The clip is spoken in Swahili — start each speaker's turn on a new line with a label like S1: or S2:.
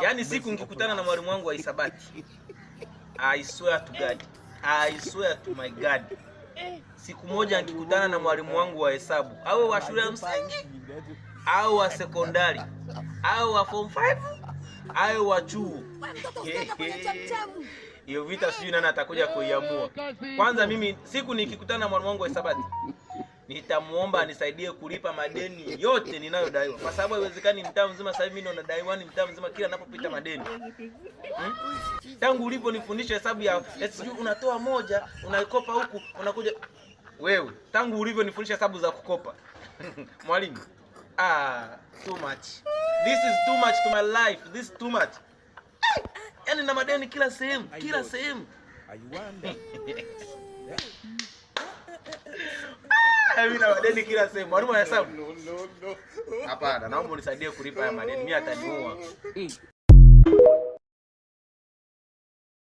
S1: Yaani siku nikikutana na mwalimu wangu wa hisabati, I swear to God, I swear to my God, siku moja nikikutana na mwalimu wangu wa hesabu, awe wa shule ya msingi au wa sekondari au wa form 5 au wa chuo, hiyo vita sijui nani atakuja kuiamua. Kwanza mimi siku nikikutana na mwalimu wangu wa hisabati nitamuomba anisaidie kulipa madeni yote ninayodaiwa, kwa sababu haiwezekani mtaa mzima sasa hivi mimi ndo nadaiwa, ni mtaa mzima kila ninapopita madeni. Tangu uliponifundisha hesabu ya sijui unatoa moja unaikopa huku unakuja wewe, tangu ulivyonifundisha hesabu za kukopa mwalimu, ah, too much. This is too much to my life. This is too much. Yaani na madeni kila sehemu, kila sehemu. Mimi na madeni kila sehemu. Mwalimu wa hesabu. Hapana, naomba unisaidie kulipa haya madeni. Mimi ataniua.